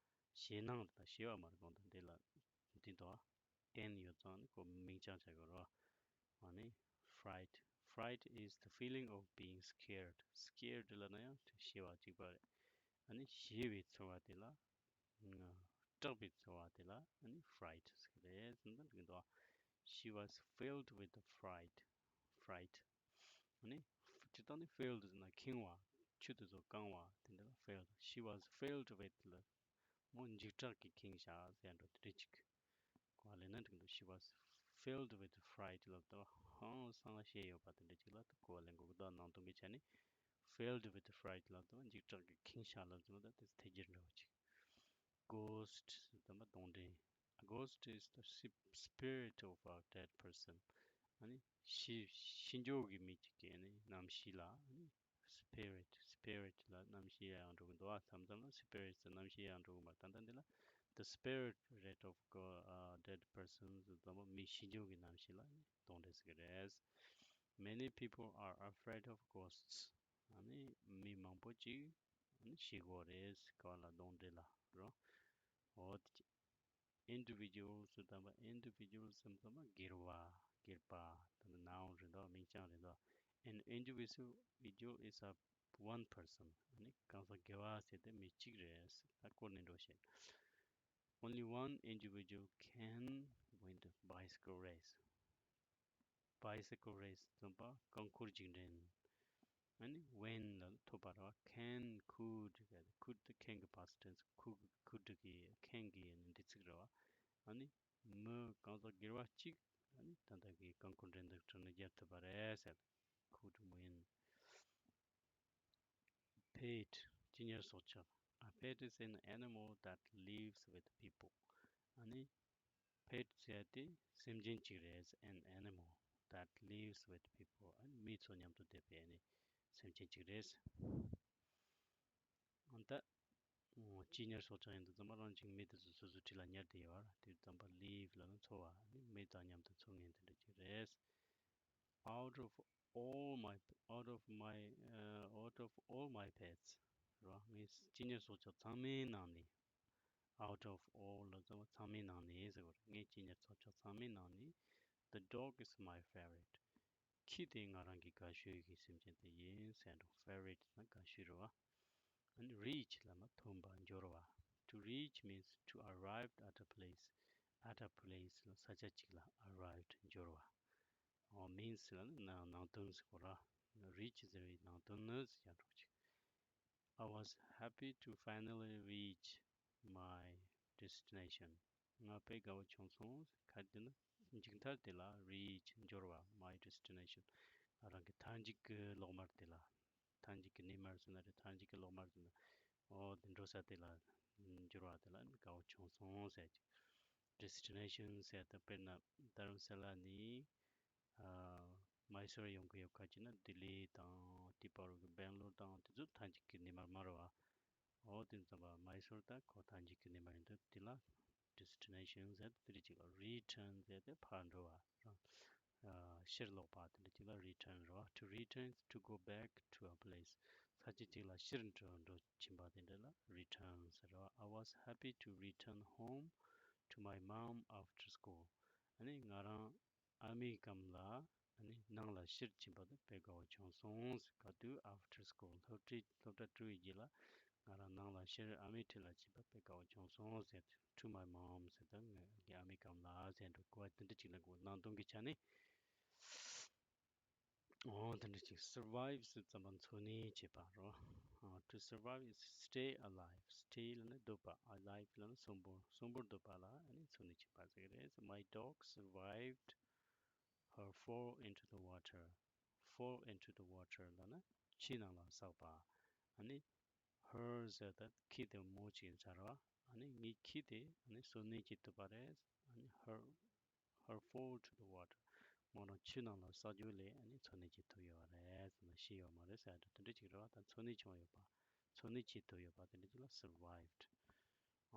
ཞེད་སྣང་དང་ཞེད་པ་མ་རེད། གང་ལྟར་འདི་ལ་འདི་འདུག་ཨ། N ཡོད་ཙང་ནི་ཁོ་མིང་རྐྱང་ཆགས་ཡོད་རེད་བ། ཨ་ནི་fright, fright is the feeling of being scared. Scared ལབ་ན་ཡང་ཞེད་པ་གཅིག་པ་རེད། ཨ་ནི་ཞེད་པའི་ཚོར་བ་དེ་ལ། སྐྲག་པའི་ཚོར་བ་དེ་ལ་ཨ་ནི་fright ཟེར་གི་རེད་ཟེར་ན་འགྲིག་གི་འདུག She was filled with the fright, fright. ཨ་ནི་སྤྱིར་བཏང་ནི་filled ཟེར་ན་ཁེངས་པ། ཆུ་དེ་ཚོ་བཀང་བ་དེ་འདྲ་ལ་filled. She was filled with ལ་མོ་འཇིགས་སྐྲག་གིས་ཁེངས་ཤག་ཟེར་འགྲོ་དེ་འདྲ་ཅིག་གོ་བ་ལེན་ན་འགྲིག་འདུག She was filled with fright ལབ་དུས་ཧང་སང་ཞེད་ཡོད་པ་དེ་འདྲ་ཅིག་ལ་གོ་བ་ལེན་དགོས་ཀྱི་འདུག་ནང་དོན་གྱི་ཆ་ནས་filled with fright ལབ་དུས་འཇིགས་སྐྲག་གིས་ཁེངས་ཤག་ལབ་དུས་ད་དེ་ཐད་ཀར་འདྲ་བོ་ཅིག Ghost ཟེར་དུས་གདོན་འདྲེ། A ghost is the sp- spirit of a dead person. ཨ་ནི་ཤི་ཤི་འགྱོ་གི་མི་ཅིག་གི་ཨ་ནི་རྣམ་ཤེས་ལ་ཨ་ནི་spirit, spirit ལ་རྣམ་ཤེས་ཡང་འགྲོ་གི་འདུག་ཨ། མཚམས་མཚམས་ལ་spirit ཟེར་རྣམ་ཤེས་ཡང་འགྲོ་གི་མ་རེད། ད་ལྟ་འདི་ལ་the spirit of a dead person ཟེར་དུས་མི་ཤི་འགྱོ་གི་རྣམ་ཤེས་ལ་གདོན་འདྲེ་ཟེར་གི་རེད། Many people are afraid of ghosts. ཨ་ནི་མི་མང་པོ་ཅིག་ཨ་ནི་ཤི་གོ་རེད། ག་བ་ལ། གདོན་འདྲེ་ལ་རོ། འོ་དེ་individual ཟེར་དུས་individual ཟེར་དུས་སྒེར་བ་སྒེར་པ་དེ་ནི་noun རེད་འདུག་མིང་རྐྱང་རེད་འདུག An individual is a one person. ཨ་ནི་གང་ཟག་སྒེར་བ་ཟེར་དེ་མི་གཅིག་རེད། ད་སྐོར་ནས་འགྲོ་ཤེས། Only one individual can win the bicycle race. Bicycle race ཟེར་དུས་རྐང་འཁོར་རྒྱུགས་འགྲན། ཨ་ནི་win ལ་ཐོབ་པ་རེད་བ། Can, could ག་could དེ་can གི་past tense, could, could གི་can གི་ནི་འདས་ཚིག་རེད་བ། ཨ་ནི་མི་གང་ཟག་སྒེར་བ་གཅིག་ཨ་ནི་ད་ལྟ་གི་རྐང་འཁོར་འགྲན་བསྡུར་ཁྲོད་ནས་རྒྱལ་ཐུབ་པ་རེད་ཟེར། Could win. Pet གཅེས་ཉར་སྲོག་ཆགས། A pet is an animal that lives with people. ཨ་ནི་pet ཟེར་ཡ་དེ་སེམས་ཅན་གཅིག་རེད། An animal that lives with people. ཨ་ནི་མི་ཚོ་མཉམ་དུ་བསྡད་པའི་ཨ་ནི་སེམས་ཅན་གཅིག་རེད། ཨ་ད་གཅེས་ཉར་སྲོག་ཆགས་ཡིན་དུས་ཙམ་པ་རང་བཞིན་མི་དེ་ཚོ་སོ་སོའི་འཁྲིས་ལ་ཉར་བསྡད་ཡོད་རེད། དེ་ཙམ་པ་live ལབ་ན་འཚོ་བ། ཨ་ནི་མི་དང་མཉམ་དུ་འཚོ་མཁན་དེ་འདྲ་ཅིག་རེད། Out of all my, out of my, uh, out of all my pets རེད་བ། ངའི་གཅེས་ཉར་སྲོག་ཆགས་ཚང་མའི་ནང་ནས། Out of all ལ་ཚང་མའི་ནང་ནས་ཟེར་བ་རེད། ངའི་གཅེས་ཉར་སྲོག་ཆགས་ཚང་མའི་ནང་ནས། The dog is my favorite. ཁྱི་དེ་ང་རང་གི་དགའ་ཤོས་ཀྱི་སེམས་ཅན་དེ་ཡིན་ཟེར་འགྲོ། Favorite ན་དགའ་ཤོས་རེད་བ། ཨ་ནི་reach ལབ་ན་ཐོན་པ་འབྱོར་བ། To reach means to arrive at a place. At a place ལ་ས་ཆ་གཅིག་ལ་arrived འབྱོར་བ། ཨོ་means ལ་ནི་ནང་ནང་དོན་ཟེར་གོ་ར། Reach ཟེར་བའི་ནང་དོན་ནི་ཟེར་ཡ་འགྲོ་ཅིག I was happy to finally reach my destination. ང་དཔེ་དགའ་བོ་བྱུང་སོང་། ག་རེ་ཟེར་ན་མཇུག་མཐར་དེ་ལ་reach འབྱོར་བ། My destination ང་རང་གི་མཐའ་མཇུག་གི་གློག་དམར་དེ་ལ། མཐའ་མཇུག་གི་ནི་མར་ཟེར་ན་རེད། མཐའ་མཇུག་གི་གློག་དམར་ཟེར་ན། ཨོ་དེ་འགྲོ་ས་དེ་ལ་འབྱོར་བ་དེ་ལ་དགའ་བོ་བྱུང་སོང་ཟེར་གྱི། Destination ཟེར་ད་དཔེར་ན་རྡ་རམ་ས་ལ་ནས། ཨ། མའི་སོར་ཡོང་གི་ཡོད་ཁ་ཅིག་ན་ལྡི་ལི་དང་དེའི་བར་གྱི་སྦེང་ལོར་དང་དེ་ཚོ་མཐའ་མཇུག་གི་ནི་མར་མ་རེད་བ། འོ་དེ་ཙམ་པ་མའི་སོར་ད་ཁོ་མཐའ་མཇུག་གི་ནི་མར་ཡིན་དུས་དེ་ལ་destination ཟེར་དེ་རེད་ཅིག་ལ། Return ཟེར་དེ་ཕར་འགྲོ་བ་རང་། ཨ། ཕྱིར་ལོག་པ་དེ་འདྲ་ཅིག་ལ་return རེད་བ། To return is to go back to a place. ས་ཆ་གཅིག་ལ་ཕྱིར་འགྲོ་འགྲོ་ཕྱིན་པ་དེ་འདྲ་ལ་return ཟེར་བ། I was happy to return home to my mom after school. ཨ་ནི་ང་རང་ཨ་མའི་གམ་ལ་ཨ་ནི་ནང་ལ་ཕྱིར་ཕྱིན་པ་དེ་དཔེ་དགའ་བོ་བྱུང་སོང་ཟེར། ག་དུས། After school སློབ་ཁྲིད་སློབ་གྲྭ་གྲོལ་བའི་རྗེས་ལ་ང་རང་ནང་ལ་ཕྱིར་ཨ་མའི་འཁྲིས་ལ་ཕྱིན་པ་དཔེ་དགའ་བོ་བྱུང་སོང་ཟེར། To my mom ཟེར་ད་ངའི་ཨ་མའི་གམ་ལ་ཟེར་འགྲོ་གོ་བ་དེ་འདྲ་ཅིག་ལ་གོ། ནང་དོན་གྱི་ཆ་ནས། འོ་དེ་འདྲ་ཅིག survive ཟེར་ཙམ་པ་འཚོ་གནས་བྱེད་པ་རོ། ཨ། To survive is stay alive. Stay ལབ་ན་སྡོད་པ། Alive ལབ་ན་གསོན་པོ། གསོན་པོར་སྡོད་པ་ལ་ཨ་ནི་འཚོ་གནས་བྱེད་པ་ཟེར་གི་རེད། My dog survived her fall into the water. Fall into the water ལབ་ན་ཆུའི་ནང་ལ་ཟགས་པ། ཨ་ནི་her ཟེར་ད་ཁྱི་དེ་མོ་ཅིག་ཡིན་ས་རེད་བ། ཨ་ནི་ངའི་ཁྱི་དེ་ཨ་ནི་གསོན་གནས་བྱེད་ཐུབ་པ་རེད། ཨ་ནི་her her fall to the water མོ་རང་ཆུ་ནང་ལ་ཟགས་རྒྱུ་ལས་ཨ་ནི་འཚོ་གནས་བྱེད་ཐུབ་ཡོད་པ་རེད་ཟེར་ན་ཤི་ཡོད་མ་རེད་ཟེར་ཡ་དེ་འདྲ་ཅིག་རེད་བ། ད་འཚོ་གནས་བྱུང་ཡོད་པ། འཚོ་གནས་བྱེད་ཐུབ་ཡོད་པ་དེ་འདྲ་ཅིག་ལ་survived།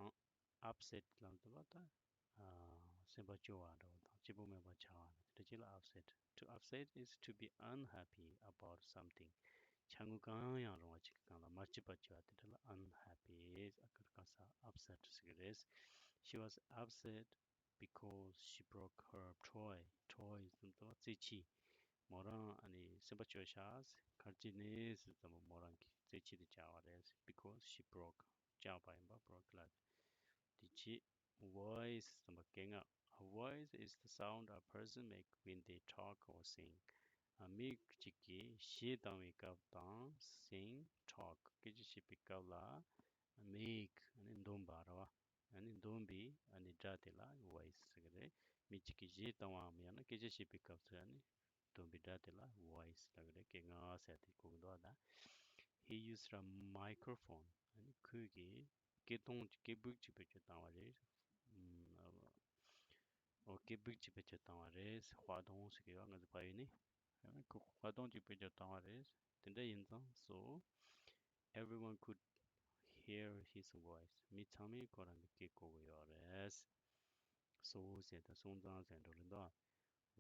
ཨང་། Upset ལབ་དུས་ད་ཨ་སེམས་པ་སྐྱོ་བ་འདྲ་བོ་དང་ སྐྱིད་པོ་མེད་པ་ཆགས་པ་དེ་འདྲ་ཅིག་ལ་upset. To upset is to be unhappy about something. ཅ་དངོས་གང་ཡང་རུང་བ་ཅིག་གི་སྒང་ལ་མ་སྐྱིད་པ་བྱས་པ་དེ་འདྲ་ལ་unhappy is. ཨ་ཁུ་ག་ས་upset ཟེར་གི་རེད། She was upset because she broke her toy. Toy ཟེར་དུས་རྩེད་ཆས། མོ་རང་ཨ་ནི་སེམས་པ་སྐྱོ་ཤག་ག་རེ་བྱས་ནས་ཟེར་དུས་མོ་རང་གི་རྩེད་ཆས་དེ་བཅག་པ་རེད། Because she broke. བཅག་པ་ཡིན་པ་broke ལ། དེ་རྗེས་voice ཟེར་དུས་སྐད་ངག Voice is the sound a person make when they talk or sing. ཨ། མི་གཅིག་གིས་གཞས་བཏང་བའི་སྐབས་དང་sing, talk སྐད་ཆ་བཤད་པའི་སྐབས་ལ་make ཨ་ནི་འདོན་པ་རེད་བ། ཨ་ནི་འདོན་པའི་ཨ་ནི་སྒྲ་དེ་ལ་voice ཟེར་གི་རེད། མི་གཅིག་གིས་གཞས་བཏང་བའམ་ཡང་ན་སྐད་ཆ་བཤད་པའི་སྐབས་སུ་ཨ་ནི་འདོན་པའི་སྒྲ་དེ་ལ་voice ལབ་ཀྱི་རེད། སྐད་ངག་ཟེར་དེ་གོ་གི་འདུག་ད། He used a microphone. ཨ་ནི་ཁོས་ཀྱིས་སྐད་གཏོང་སྐད་སྦུག་ཅིག་བེད་སྤྱོད་བཏང་བ་རེད། ཨོ། སྐད་སྦུག་ཅིག་བེད་སྤྱོད་བཏང་བ་རེད། ཧྭ་ཏོང་ཟེར་གི་ཡོད། ང་ཚོ་ཕ་ཡུལ་ནས་ཁོས་ཧྭ་ཏོང་ཅིག་བེད་སྤྱོད་བཏང་བ་རེད། དེ་འདྲ་ཡིན་ཙང་so everyone could hear his voice. མི་ཚང་མས་ཁོ་རང་གི་སྐད་གོ་གི་ཡོད་རེད། So ཟེར་དང་སོང་ཙང་ཟེར་འགྲོ་རེད་འདུག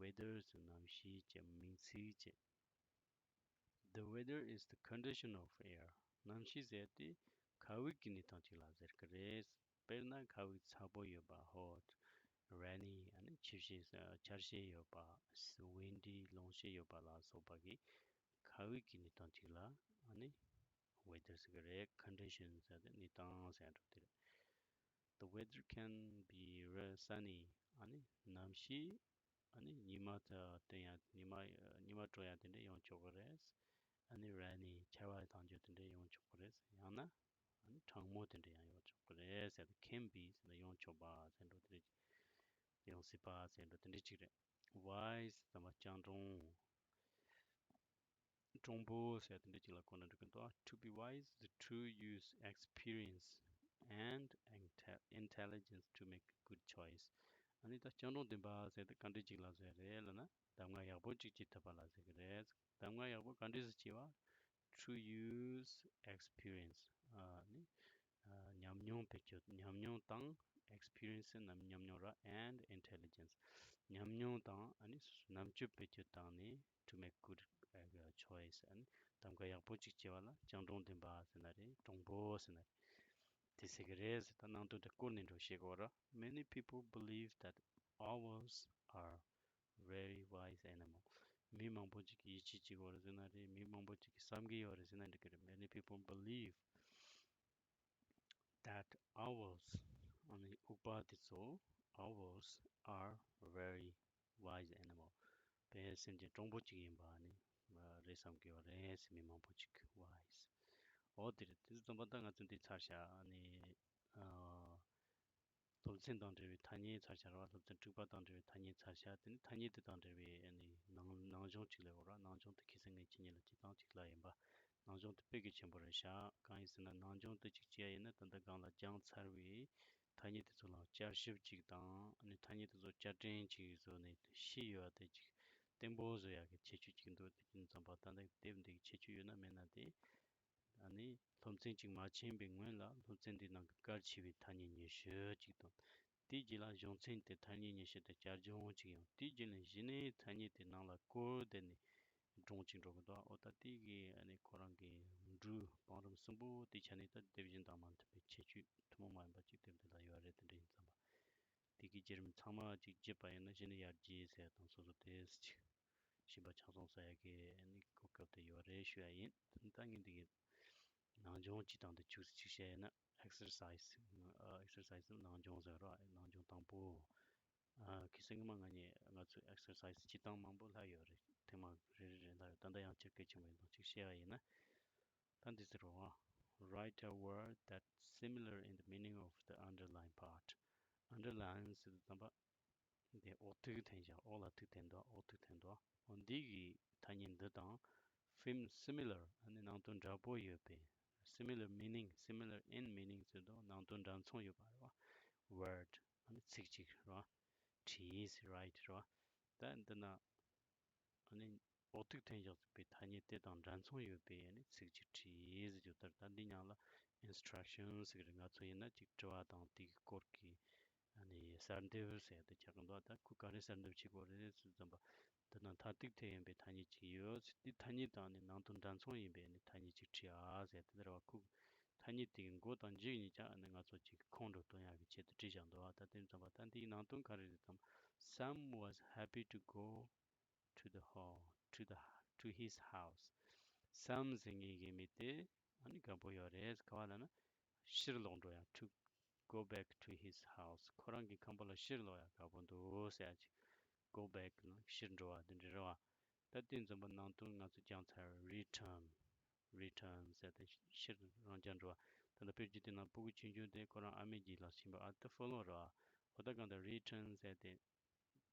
Weather ཟེར་གནམ་གཤིས་ཀྱི་མིང་ཚིག་ཅིག The weather is the condition of air. གནམ་གཤིས་ཟེར་དེ་ཁ་དབུགས་ཀྱི་གནས་སྟངས་ཅིག་ལ་ཟེར་གི་རེད། དཔེར་ན་ཁ་དབུགས་ཚ་པོ་ཡོད་པ། hot, rainy ཨ་ནི་ཆུ་ཤེལ་ཆར་ཤེལ་ཡོད་པ། windy རླུང་ཤེལ་ཡོད་པ་ལ་སོགས་པ་གི་ཁ་དབུགས་ཀྱི་གནས་སྟངས་ཅིག་ལ་ཨ་ནི་weather ཟེར་གི་རེད། condition ཟེར་དེ་གནས་སྟངས་ཟེར་འགྲོ་དེ་རེད། The weather can be re- sunny. ཨ་ནི་གནམ་གཤིས་ཨ་ནི་ཉི་མ་ད་སྟོན་ཡ་ཉི་མ་ཉི་མ་དྲོ་ཡ་དེ་འདྲ་ཡོང་ཆོག་གི་རེད། ཨ་ནི་rainy ཆར་པ་དང་འཇོ་དེ་འདྲ་ཡོང་ཆོག་གི་རེད། ཡང་ན་ཨ་ནི་གྲང་མོ་དེ་འདྲ་ཡང་ཡོང་ཆོག་གི་རེད་ཟེར་ཏེ་can be ཟེར་ན་ཡོང་ཆོག་པ་ཟེར་འགྲོ་དེ་རེད། ཡོང་སྲིད་པ་ཟེར་འགྲོ་དེ་འདྲ་ཅིག་རེད། Wise ཟེར་ན་སྤྱང་གྲུང་། གྲུང་པོ་ཟེར་དེ་འདྲ་ཅིག་ལ་གོ་ན་འགྲིག་གི་འདུག To be wise is to use experience and inte- intelligence to make good choice. ཨ་ནི་ད་སྤྱང་གྲུང་ལྡན་པ་ཟེར་དེ་ག་འདྲ་ཅིག་ལ་ཟེར་རེད་ལབ་ན་གདམས་ངག་ཡག་པོ་ཅིག་བྱེད་ཐུབ་པ་ལ་ཟེར་གི་རེད། གདམས་ངག་ཡག་པོ་ག་འདྲ་ཟེར་བྱེད་པ། To use experience ཨ་ནི་ཨ་ཉམས་མྱོང་བེད་སྤྱོད། ཉམས་མྱོང་དང་experience ཟེར་ན་ཉམས་མྱོང་ར། and intelligence ཉམས་མྱོང་དང་ཨ་ནི་རྣམ་དཔྱོད་བེད་སྤྱོད་བཏང་ནས་to make good uh, choice ཨ་ནི་གདམ་ག་ཡག་པོ་ཅིག་བྱེད་པ་ལ་སྤྱང་གྲུང་ལྡན་པ་ཟེར་ན་རེད། གྲུང་པོ་ཟེར་ན་རེད། དེ་ཟེར་གི་རེད་ཟེར། ད་ནང་དོན་དེ་སྐོར་ནས་འགྲོ་ཤེས་དགོས་ར། Many people believe that owls are very wise animal. མི་མང་པོ་ཅིག་གིས་ཡིད་ཆེས་བྱེད་དགོས་རེད་ཟེར་ན་རེད། མི་མང་པོ་ཅིག་གིས་བསམ་གྱི་ཡོད་རེད་ཟེར་ན་འགྲིག་གི་རེད། Many people believe that owls ཨ་ནི་ཨུཏྤལ་དེ་ཚོ། Owls are very wise animal. དཔེ་སེམས་ཅན་གྲུང་པོ་ཅིག་ཡིན་པ་ནི་རེད་བསམ་གྱི་ཡོད་རེད་ཟེར། མི་མང་པོ་ཅིག་wise ཨོ་དེ་རེད། དེ་ཚོ་ཙམ་པ་ད་ང་ཚོ་འདི་ཚར་བཞག་ཨ་ནི་ཨ། སློབ་ཚན་དང་འབྲེལ་བའི་ཐ་སྙད་ཚར་བཞག་རེད་བ། སློབ་ཚན་དྲུག་པ་དང་འབྲེལ་བའི་ཐ་སྙད་ཚར་བཞག་དེ་ནི་ཐ་སྙད་དེ་དང་འབྲེལ་བའི་ཨ་ནི་ནང་ནང་སྦྱོང་ཅིག་ལས་འོ་ར། ནང་སྦྱོང་དེ་ཁ་སང་ངས་ཁྱེད་གཉིས་ལ་བྱེད་སྟངས་ཅིག་ལ་ཡིན་པ། ནང་སྦྱོང་དེ་དཔེ་གལ་ཆེན་པོ་རེད་ཤག་གང་ཡིན་ཟེར་ན་ནང་སྦྱོང་དེ་ཅིག་བྱེད་ཡ་ཡིན་ན་ད་ལྟ་སྒང་ལ་སྦྱངས་ཚར་བའི་ཐ་སྙད་དེ་ཚོ་ལ་བསྐྱར་ཞིབ་ཅིག་དང་ཨ་ནི་ཐ་སྙད་དེ་ཚོ་བསྐྱར་དྲན་ཅིག་བཟོས་ནས་ཤེས་ཡོད་པ་དེ་ཅིག་བརྟན་པོ་བཟོ་ཡ་གི་ཁྱད་ཆོས་ཅིག་འདུག་དེ་ཡིན་ཙམ་པ་ད་ལྟ་དེབ་འདི་གི་ཁྱད་ཆོས་ཡོད་ན་མེད་ན་དེ། ཨ་ནི་སློབ་ཚན་གཅིག་མ་ཕྱིན་པའི་སྔོན་ལ་སློབ་ཚན་འདིའི་ནང་གི་གལ་ཆེ་བའི་ཐ་སྙད་ཉི་ཤུ་གཅིག་དང་། དེའི་རྗེས་ལ་གཞུང་ཚན་དེ་ཐ་སྙད་ཉི་ཤུ་དེ་བསྐྱར་སྦྱོང་གཅིག་ཡང་། དེའི་རྗེས་ལ་གཞི་ནས་ཐ་སྙད་དེ་ནང་ལ་བཀོལ་བསྡད་ནས་སྒྲུང་གཅིག་འགྲོ་གི་འདུག་ཨོ་ད་དེ་གི་ཨ་ནི་ཁོ་རང་གི་འབྲུ་བང་རིམ་གསུམ་པོ་དེ་ཆ་ནས་ད་དེ་བཞིན་དང་མ་མཐུན་པའི་ཁྱད་ཆོས་ཐུན་མོང་མ་ཡིན་པ་གཅིག་དེབ་འདི་ལ་ཡོད་རེད། དེ་འདྲ་ཡིན་ཙམ་པ། དེ་གི་བརྒྱུད་རིམ་ཚང་མ་གཅིག་བརྒྱུད་པ་ཡིན་ན་གཞི་ནས་ཡར་རྒྱས་ཟེར་དང་སོ་སོ་དེ་ཞིབ་པ་ཆ་ཚང་ཟ་ཡ་གི་ནི་གོ་སྐབས་དེ་ཡོད་རེད་ཞུ་ཡ་ཡིན། ད་ངས་འདི་གི་ནང་སྦྱོང་གཅིག་དང་དེ་ཅུས་གཅིག་བཤད་ཡ་ན་exercise ཨ་exercise ནང་སྦྱོང་ཟེར་རོ། ནང་སྦྱོང་དང་པོ། ཨ་ཁ་སང་ཉི་མ་ང་གཉིས་ང་ཚོས་exercise བྱེད་སྟངས་མང་པོ་ལྷག་ཡོད་རེད། ཐེངས་མ་རེ་རེ་རེ་ལྷག་ཡོད། ད་ལྟ་ཡང་སྤྱིར་གལ་ཆེན་པོ་ཡིན་དང་གཅིག་བཤད་པ་ཡིན་ན། ད་འདི་ཟེར་རོ། Write a word that's similar in the meaning of the underlined part. Underline ཟེར་དུས་ཙམ་པ། འདི་འོག་ཐིག་འཐེན་བཞག་འོག་ལ་ཐིག་འཐེན་འདུག་འོག་ཐིག་འཐེན་འདུག་འོ་འདི་གི་ཐ་སྙད་འདི་དང་ཕིམ་similar ཨ་ནི་ནང་དོན་འདྲ་པོ་ཡོད་པའི། Similar meaning, similar in meaning ཟེར་དུས་ནང་དོན་འདྲ་མཚུངས་ཡོད་པ་རེད་བ། Word ཨ་ནི་ཚིག་གཅིག་རེད་བ། བྲིས། Write རེད་བ། ད་འདི་ན་ཨ་ནི་འོག་ཐིག་འཐེན་བཞག་པའི་ཐ་སྙད་དེ་དང་འདྲ་མཚུངས་ཡོད་པའི་ཨ་ནི་ཚིག་གཅིག་བྲིས་ཟེར་རྒྱུ་ལྟར། ད་འདི་ནང་ལ་instruction ཟེར་གི་རེད། ང་ཚོ་ཡིན་ན་ཅིག་དྲི་བ་དང་དེ་གི་སྐོར་གྱི་ ཨ་ནི་གསར་འདེབས་ཟེར་དེ་ཆགས་ཀྱི་འདུག་ད་ཁོས་ག་རེ་གསར་འདེབས་བྱེད་དགོས་རེད་ཟེར་ཙམ་པ། དེ་ན་མཐའ་གཏུགས་ཐད་ཡིན་པའི་ཐ་སྙད་ཅིག་ཡོད། དེ་ཐ་སྙད་དང་ནི་ནང་དོན་འདྲ་མཚུངས་ཡིན་པའི་ནི་ཐ་སྙད་ཅིག་བྲིས་ཨ་ཟེར་དེ་ལྟར་བ། ཁོས་ཐ་སྙད་དེ་གི་མགོ་དང་མཇུག་གཉིས་ཀྱང་ནི་ང་ཚོ་ཅིག་ཁོང་ཁྲོ་སྟོན་ཡག་གི་ཆེད་དུ་བྲིས་བཞག་འདུག་ད་དེ་ཙམ་པ་ད་འདིའི་ནང་དོན་ག་རེ་རེད་དམ། Sam was happy to go to the hall, to the, to his house. Sam ཟེར་མཁན་གྱི་མི་དེ་ཨ་ནི་དགའ་པོ་ཡོད་རེད། ག་བ་ལ་ན་ཕྱིར་ལོག་འགྲོ་ཡ། To go back to his house. ཁོ་རང་གི་ཁང་པ་ལ་ཕྱིར་ལོག་ཡ་དགའ་པོ་འདུག་ཟེར་ཡ་ཅིག Go back ལ་ཕྱིར་འགྲོ་བ་དེ་འདྲ་རེད་བ། ད་དེ་ཙམ་པ་ནང་དོན་ང་ཚོ་སྦྱངས་ཚར། Return, return ཟེར་ཏེ་ཕྱིར་རང་འཇགས་འགྲོ་བ། ད་ལྟ་དཔེར་བརྗོད་དེ་ན་སྤུ་གུ་ཆུང་ཆུང་དེ་ཁོ་རང་ཨ་མའི་རྗེས་ལ་ཕྱིན་པ། ཨ་ད་follow རེད་བ། འོ་ད་གང་ལྟར་return ཟེར་ཏེ་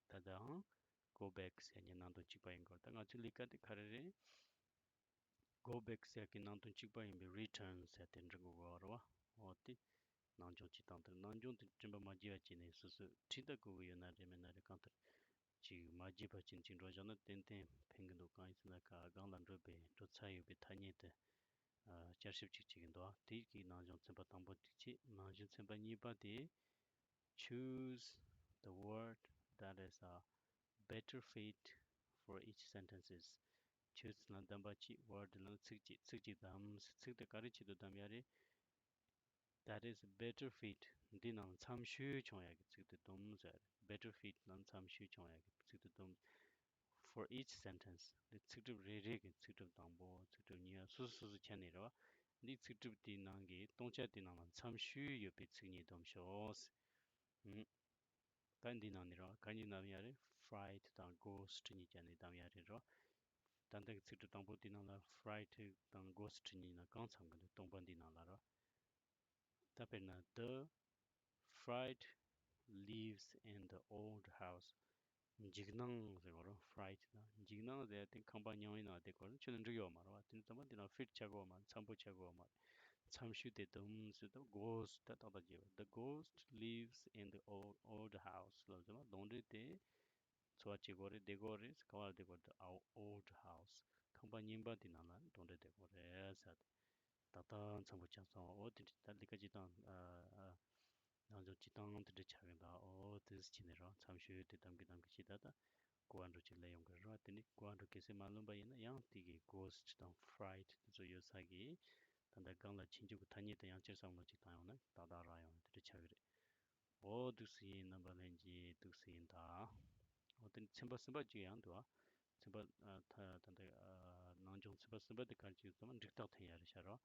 ད་ལྟའང་go back ཟེར་ནས་ནང་དོན་གཅིག་པ་ཡིན་དགོས། ད་ང་ཚོའི་ལས་ཀ་དེ་ག་རེ་རེད། Go back ཟེར་གི་ནང་དོན་གཅིག་པ་ཡིན་པའི་return ཟེར་དེ་འབྲི་དགོས་པ་རེད་བ། འོ་དེ་ནང་སྦྱོང་བྱེད་སྟངས་དེ་རེད། ནང་སྦྱོང་དེ་དྲན་པ་མ་བརྗེད་པ་བྱས་ནས་སོ་སོས་བྲིས་ལྟ་དགོས་ཀྱི་ཡོད་ན་རེད། མེད་ན་རེད། གང་ལྟར་ཅིག་མ་བརྗེད་པ་བྱས་ནས་ཅིག་འགྲོ་བཞག་ན་ཏན་ཏན་ཕན་གི་འདུག་གང་ཡིན་ཟེར་ན་ཁ་སྒང་ལ་འགྲོ་བའི་འགྲོ་ཚར་ཡོད་པའི་ཐ་སྙད་དེ་ཨ་བསྐྱར་ཞིབ་ཅིག་བྱེད་ཀྱི་འདུག་དེ་གི་ནང་སྦྱོང་ཚན་པ་དང་པོ་དེ་བྱས། ནང་སྦྱོང་ཚན་པ་གཉིས་པ་དེ། Choose the word that is a better fit for each sentences. Choose ལ་གདམ་པ་གཅིག word ལ་ཚིག་གཅིག་ཚིག་གཅིག་གདམ། ཚིག་དེ་ག་རེ་ཆེད་དུ་གདམ་ཡ་རེད། That is better fit འདི་ནང་འཚམ་ཤོས་བྱུང་ཡ་གི་ཚིག་དེ་སྡོམ་ཟེར། Better fit ལ་འཚམ་ཤོས་བྱུང་ཡ་གི་ཚིག་དེ་སྡོམ། For each sentence འདི་ཚིག་གྲུབ་རེ་རེ་གི་ཚིག་གྲུབ་དང་པོ་ཚིག་གྲུབ་གཉིས་པ་སོ་སོ་སོ་སོ་ཆ་ནས་རེད་བ། འདི་ཚིག་གྲུབ་དེའི་ནང་གི་སྟོང་ཆ་དེའི་ནང་ལ་འཚམ་ཤོས་ཡོད་པའི་ཚིག་གཉིས་སྡོམ་ཤོག་ཨུམ། ད་འདི་ནང་ནས་རེད་བ། ག་གཉིས་གདམ་ཡ་རེད། Fright དང་ghost གཉིས་ཀ་ནས་གདམ་ཡ་རེད་རོ། ད་ལྟ་གི་ཚིག་གྲུབ་དང་པོ་དེའི་ནང་ལ་fright དང་ghost གཉིས་ནང་གང་འཚམ་གི་འདུག་སྟོང་པ་འདིའི་ནང་ལ་རོ། ད་དཔེར་ན་the fright lives in the old house འཇིགས་སྣང་ཟེར་བ་རོ། Fright ན་འཇིགས་སྣང་ཟེར་ཏེ་ཁང་པ་ཉང་བའི་ནང་དེ་གོ་རེད། ཁྱོད་ནི་འགྲིག་ཡོད་མ་རེད་བ། དེ་ནི་ཚང་མ་འདི་ནང་fit ཆགས་གོ་མ་རེད། འཚམ་པོ་ཆགས་གོ་མ་རེད། འཚམ་ཤོས་དེ་སྡོམ་ཟེར་ཏེ་ghost ད་ཏག་ཏག་བརྗེ་བ། The ghost lives in the old, old house ལབ་ཙང་གདོན་འདྲེ་དེ་འཚོ་བ་བྱེད་དགོས་རེད། བསྡད་དགོས་རེད། ག་བ་ལ་བསྡད་དགོས་རེད། Our old house ཁང་པ་རྙིང་པ་དེ་ནང་ལ་གདོན་འདྲེ་བསྡད་དགོས་རེད་ཟེར་ཏེ། ད་ལྟ་འཚམ་པོ་ཆགས་སོང་། འོ་དེ་འདྲ་ད་ལས་ཀ་བྱེད་སྟངས་ཨ་ཨ་ནང་སྦྱོང་བྱེད་སྟངས་དེ་འདྲ་ཆགས་ཀྱི་འདུག་འོ་དེ་ཚོ་བྱས་ནས་རང་འཚམ་ཤོས་དེ་གདམ་གི་གདམ་གི་བྱེད། ད་ལྟ་གོ་བ་འགྲོ་ཅིག་སླེབས་ཡོང་གི་རེད་བ། དེ་ནི་གོ་བ་འགྲོ་གལ་སྲིད་མ་ལོན་པ་ཡིན་ན་ཡང་དེ་གི་ghost དང་fright དེ་ཚོ་ཡོད་ས་གི་ད་ལྟ་སྒང་ལ་ཕྱིན་ཆོག་གི་ཐ་སྙད་དེ་ཡང་སྤྱིར་བསམ་བློ་ཅིག་བཏང་ཡོང་ན་ཏག་ཏག་རག་ཡོང་དེ་འདྲ་ཆགས་ཀྱི་རེད། འོ་འདུག་སེ་ཡིན། རྣམ་པ་ལྷན་རྒྱས་འདུག་སེ་ཡིན་ད། འོ་དེ་ནི་ཚན་པ་གསུམ་པ་ཅིག་ཡང་འདུག་ཨ། ཚན་པ་ཨ་ད་ད་ལྟ་ཨ་ནང་སྦྱོང་ཚན་པ་གསུམ་པ་དེ་ག་རེ་ཅིག་ཡོད་ཚང་མ་འགྲིག་རྟགས་འཐེན་ཡ་རེད་ཤག་རོ།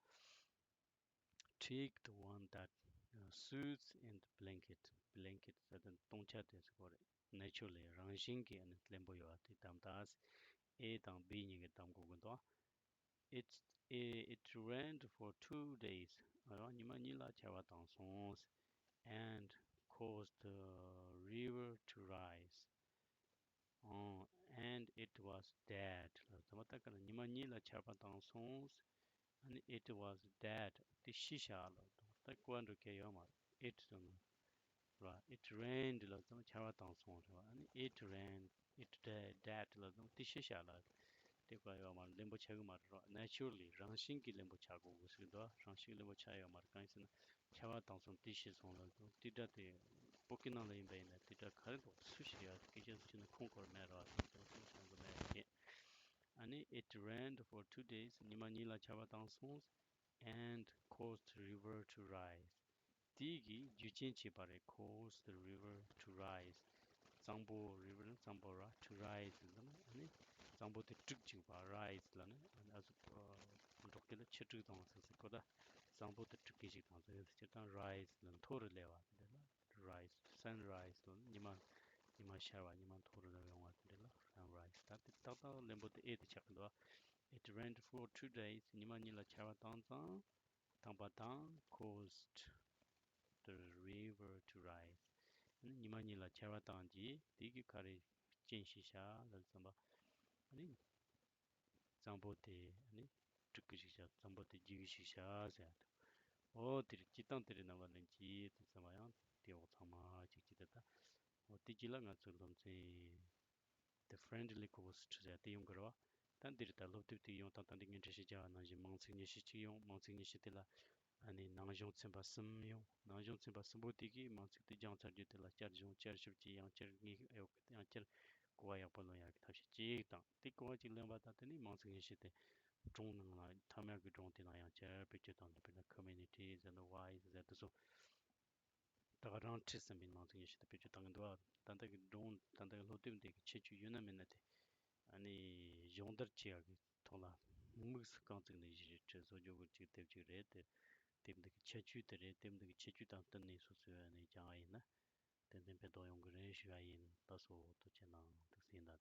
Take the one that uh, suits in the blanket. Blanket ཟེར་དེ་སྟོང་ཆ་དེ་ཟེར་གོ་རེད། Naturally རང་བཞིན་གྱིས་ཨ་ནི་བརླན་པོ་ཡོད་པ་དེ་གདམ་ད། A དང་B གཉིས་ཀྱིས་གདམ་དགོས་ཀྱི་འདུག It, it rained for two days. ཨ་རོ་ཉི་མ་གཉིས་ལ་ཆར་པ་བཏང་སོང་། And caused the river to rise. Oh, and it was dead. ལ་ད་མ་ད་ག་ལ་ཉི་མ་གཉིས་ལ་ཆར་པ་བཏང་སོང་། ཨ་ནི་it was dead. དེ་ཤི་བཞག་ལ་ད་ད་གོ་བ་འགྲོ་གི་ཡོད་མ་རེད། It དང་ར། It rained ལ་ད་ཆར་པ་བཏང་སོང་རེད་བ། ཨ་ནི་it rained, it dead, dead ལ་ད་དེ་ཤི་བཞག་ལ་དེ་གོ་ཡོད་མ་རེད། བརླན་པོ་ཆགས་གི་མ་རེད་རོ། Naturally རང་བཞིན་གྱིས་བརླན་པོ་ཆགས་དགོས་གི་ཟེར་གི་འདུག་རང་བཞིན་གྱིས་བརླན་པོ་ཆགས་ཡོད་མ་རེད། གང་ཡིན་ཟེར་ན། ཆར་པ་བཏང་སོང་དེ་ཤི་སོང་ལ་དེ་འདྲ་དེ་སྤོ་སྐྱེ་ནང་ལ་ཡིན་པ་ཡིན་ན་དེ་འདྲ་ག་རེ་འདུག་སུ་ཞིག་ཡ་སྐད་ཆ་ཟེར་ན་ཁོང་སྐོར་མེད་ར་དེ་འདྲ་སུ་ཞིག་ཡོང་གི་མེད་ར་དེ། ཨ་ནི་it rained for two days ཉི་མ་གཉིས་ལ་ཆར་པ་བཏང་སོང་། And caused the river to rise དེ་གིས་རྒྱུ་རྐྱེན་བྱས་པ་རེད། Caused the river to rise གཙང་པོ། river ནི་གཙང་པོ་ར། to rise ལ་ནི་ཨ་ནི་གཙང་པོ་དེ་དཀྲུག་བཅུག་པ། rise ལ་ནི་ཨ་ནི་ཨ་ཟུག་འབྲོག་སྐད་ལ་ཆུ་དཀྲུག་གཏོང་བ་ཟེར་ཟེར་གོ་ད། གཙང་པོ་དེ་དཀྲུག་གི་ཞིག་དང་ཟེར། སྤྱིར་བཏང་rise ལ་མཐོ་རུ་སླེབས་པ་དེ་འདྲ་ལ་rise། sunrise ལ་ཉི་མ་ཉི་མ་ཤར་བ་ཉི་མ་མཐོ་རུ་ལ་ཡོང་བ་དེ་འདྲ་ལ་sunrise ད་དེ་ཏག་ཏག་བརླན་པོ་དེ་ཨེ་དེ་ཆགས་ཀྱི་འདུག It rained for two days ཉི་མ་གཉིས་ལ་ཆར་པ་བཏང་ཙང་བཏང་པ་དང་caused the river to rise ཉི་མ་གཉིས་ལ་ཆར་པ་བཏང་རྗེས་དེ་གི་ག་རེ་རྐྱེན་ཞིག་བྱ་ལ་བསམ་པ། ཨ་ནི་གཙང་པོ་དེ་ཨ་ནི་དཀྲུག་གི་ཞིག་བྱ། གཙང་པོ་དེ་རྒྱས་གི་ཞིག་བྱ་ཟེར་ཡ་འདུག་འོ་དེ་རེད། སྤྱིར་བཏང་དེ་རེད། རྣམ་པ་ལྷན་རྒྱས་དེ་ཚང་མ་ཡང་དེ་འོག་ཚང་མ་ཅིག་ཅིག་དེ་ད། འོ་དེ་རྗེས་ལ་ང་ཚོའི་སློབ་ཚན་The Friendly Ghost ཟེར་ཡ་དེ་ཡོང་གི་རེད་བ། ད་འདིར་ད་སློབ་དེབ་དེ་ཡོང་སྟངས་ད་འདི་ངས་འགྲེལ་བཤད་རྒྱག་པ་ནང་བཞིན་མིང་ཚིག་ཉི་ཤུ་གཅིག་ཡོང་། མིང་ཚིག་ཉི་ཤུ་དེ་ལ་ ཨ་ནི་ནང་གཞུང་ཚན་པ་གསུམ་ཡོང་། ནང་གཞུང་ཚན་པ་གསུམ་པོ་དེ་གིས་མིང་ཚིག་དེ་སྦྱངས་ཚར་རྒྱུ་དེ་ལ་བསྐྱར་སྦྱོང་བསྐྱར་ཞིབ་ཀྱི་ཡང་བསྐྱར་ངེས་ཡོད་ཀྱི་ཡང་བསྐྱར་གོ་བ་ཡག་པོ་ལོན་ཡག་གི་ཐབས་ཤེས་གཅིག་དང་། དེ་གོ་བ་གཅིག་ལོན་པ་དང་དེ་ནས་མིང་ཚིག་ངེས་ཤེས་དེ་སྒྲུང་ནང་ལ་མཐའ་མའི་གི་སྒྲུང་དེ་ནང་ཡང་བསྐྱར་བེད་སྤྱོད་བཏང་ནས། དཔེར་ན་ཁོ་མུ་ནི་ཊི་ཟེར་ན་ཝའི་ཟེར་དེ་ཚོ། ད་ག་རང་ཁྲིད་ཟིན་པའི་མིང་ཚིག་ངེས་ཤེས་དེ་བེད་སྤྱོད་བཏང་གི་འདུག་བ། ད་ལྟ་གི་སྒྲུང་ད་ལྟ་གི་སློབ་དེབ་འདི་གི་ཁྱད་ཆོས་ཡོད་ན་མེད་ན་དེ། ཨ་ནི་སྦྱོང་བརྡར་བྱེད་ཡག་གི་ཐོག་ལ་དམིགས་སུ་རྐང་བཙུགས་ནས་གཞི་རེ་ཁྲིད་བཟོ་རྒྱུ་གི་གཅིག་དེབ་གཅིག་རེད་དེ། དེབ་འདི་གི་ཁྱད་ཆོས་དེ་རེད། དེབ་འདི་གི་ཁྱད་ཆོས་དང་བསྟུན་ནས་སོ་སོས་ཨ་ནི་སྦྱང་བ་ཡིན་ན་ཏན་ཏན་ཕན་ཐོགས་ཡོང་གི་རེད་ཞུ་བ་ཡིན། ད་སོ་ཐུགས་རྗེ་གནང་། ཐུགས་སུ་ཡིན་ད་ད།